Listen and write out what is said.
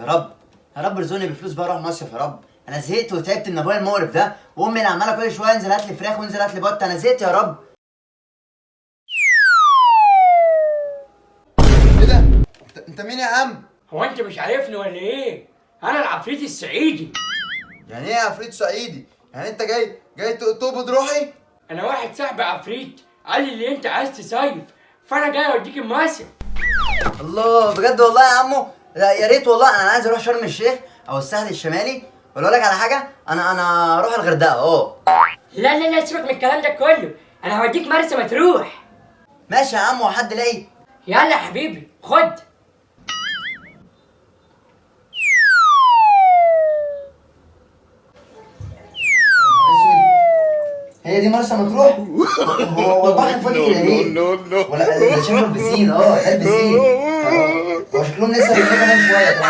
يا رب يا رب ارزقني بفلوس بقى اروح مصيف يا رب. انا زهقت وتعبت من ابويا المقرف ده، وامي اللي عماله كل شوية انزل هات لي فراخ وانزل هات لي بط. انا زهقت يا رب. ايه ده؟ انت مين يا عم؟ هو انت مش عارفني ولا ايه؟ انا العفريت الصعيدي. يعني ايه عفريت صعيدي؟ يعني انت جاي تقبض روحي؟ انا واحد صاحبي عفريت قال لي اللي انت عايز تصيف، فانا جاي اوديك المصيف. الله بجد والله يا عمو، لا يا ريت والله. انا عايز اروح شرم الشيخ او الساحل الشمالي، ولا اقول لك على حاجة، انا اروح الغردقه. اه لا لا لا سيبك من الكلام ده كله، انا هوديك مرسى مطروح. ماشي يا عمو، حد لاقي؟ يلا يا حبيبي خد. هي دي مرسى مطروح؟ هو البحر فاضي كده ليه؟ ولا ده شكله البسين. اه ده البسين. هو شكلهم لسه بيجيبوا كمان شوية.